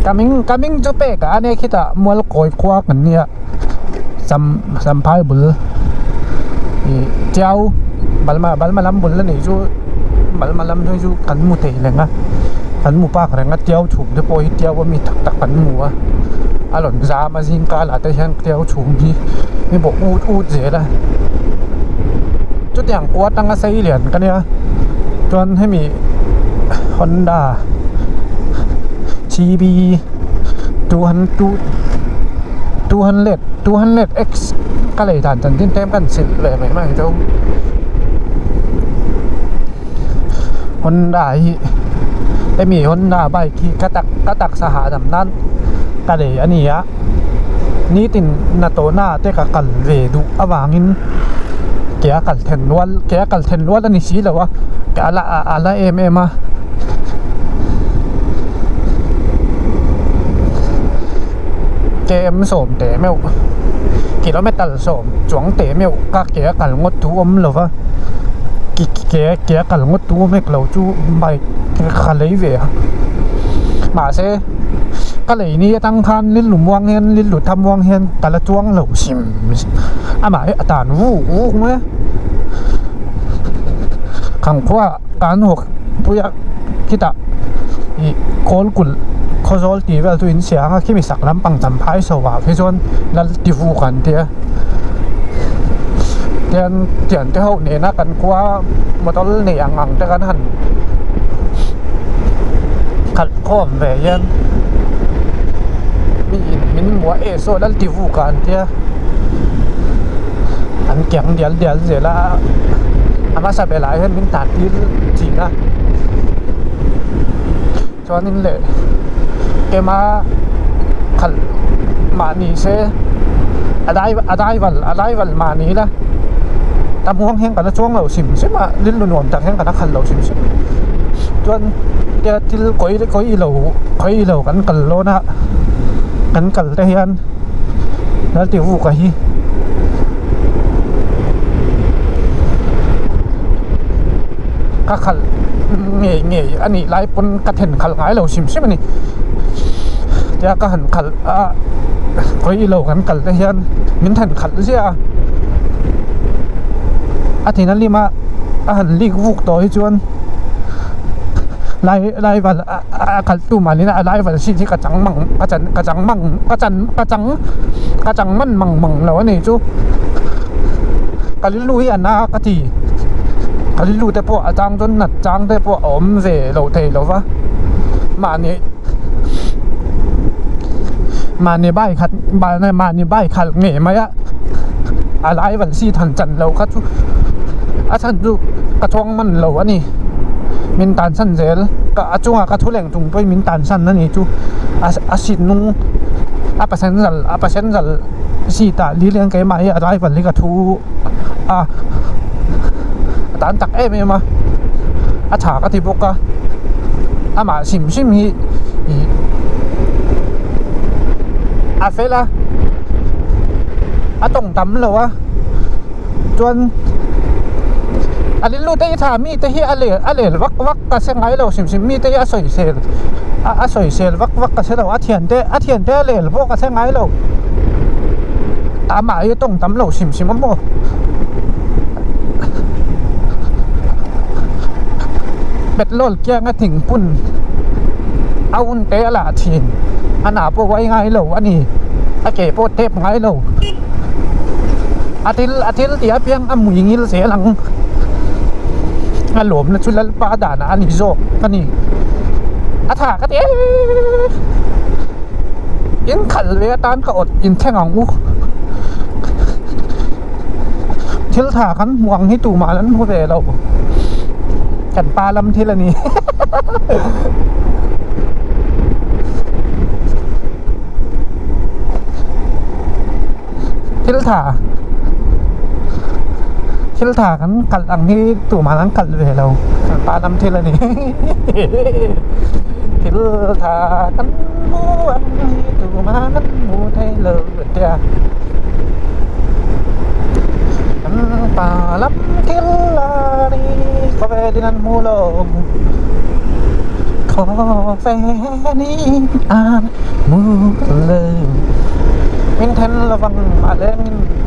Ka hming ka hming chu pek a ania khitah Mualkawi khua kan nia sam samphai bul ih tiau balma balma lam bul a nih chu balma lam phei chu kan hmu thei reng a kan hmu pak reng a tiau chhum te pawh hi tiau a mi tak tak kan hmu a a rawn zam a zing kal ah te hian tiau chhum hi mi bawh ut ut zel a chutiang khua atanga sei lian ka nia chuan hemi Honda C_B 200 200 X ka lei dan chanchin tlem ka inchhilh ve mai mai ang chu Honda hi hemi Honda bike hi ka tak ka taksa hahdam nan ka lei a ni a nitin hnathawhna ah te ka kal ve duh avangin ke a kal then rual ke a kal then rual a ni si lo a a la a la em em a. Km sawm teh meuh kilometer sawm chuang teh meuh ka ke a kal ngawt thu awm lo va ke ke a kal ngawt thu awm hek lo chu bike ka lei ve a mahse ka lei ni atang khan lillu muang hian lillu tha muang hian ka la chuang lo hrim amah hi a tan vuk vuk mai a khangkhua kan hawk pui a khitah ih kawl kulh khawzawl tih vel chu in siam a khimi sak lampang tam phai chho ah phei chuan lal ti vuk an tia tian thian te ho nena kan khua motor nei ang ang te kan han khalh khawm ve hian mi in min hmuh a eh saw lal ti vuk ah an tia an keng dial dial zel a a hmasa belah hian min tan tir thin a chuanin leh ema khalh mahni se a dai a daival a daival mahni ila ta muang hian ka la chuang lo hrim hrim a rilru nuam tak hian ka la khalh lo hrim hrim chuan tia thil kawi kawi ilo kawi ilo kan kal dawn a kan kal te hian Laltivuka hi ka khalh ngei ngei a nih lai pawn ka then khalh ngai lo hrim hrim a ni tia ka han khalh a khawi ilo kan kal te hian min then khalh ziah a a thin a lim a a han lik vuk tawh hi chuan lai lai val a khalh tu mahni a lai val seat hi ka chang mang ka chan ka chang mang ka chan ka chang ka chang man mang mang lo a ni chu ka rilru hi a na ka ti ka rilru te pawh a chang chuan nat chang te pawh a awm ve lo thei lo va mahni mahni bike khat mahni bike khalh ngei mai a a lai val seat han chan lo kha chu a chhan chu ka chuang man lo a ni min tan san zel ka a chungah ka thu leng chung pawhin min tan san a ni chu a a seat hnung a passenger a passenger seat ah lil hian keimah hi a driver hi ka thu a a tan tak em em a a tha ka ti bawk a amah hrim hrim hi ih a fel a a tawng tam lo a chuan a rilru te hi tha mi te hi a lel a lel vak vak ka hre ngai lo hrim hrim mi te hi a sawisel a a sawisel vak vak ka hre lo a thian te a thian te a lel pawh ka hre ngai lo amah hi a tawng tam lo hrim hrim a maw petrol kianga thingpun a hun te a lah thin a nah pawh uai ngai lo a ni a ke pawh tep ngai lo. A thil a thil tih apiang a mui ngil zel ang a lawmna chu lalpa danah a ni zawk a ni a tha ka ti in khalh ve atan ka awt inthleng ang u thil tha kan hmuh ang hi tumah an hmu ve lo kan pa lam thil a ni. Thil tha thil tha kan kalh ang hi tumah an kalh ve lo kan pa lam thil a ni thil tha kan hmu ang hi tumah an hmu thei lo an tia kan pa lam thil a ni khawvelin an hmu lo. Thawvenin an mu lo. Min then lovang a lengin.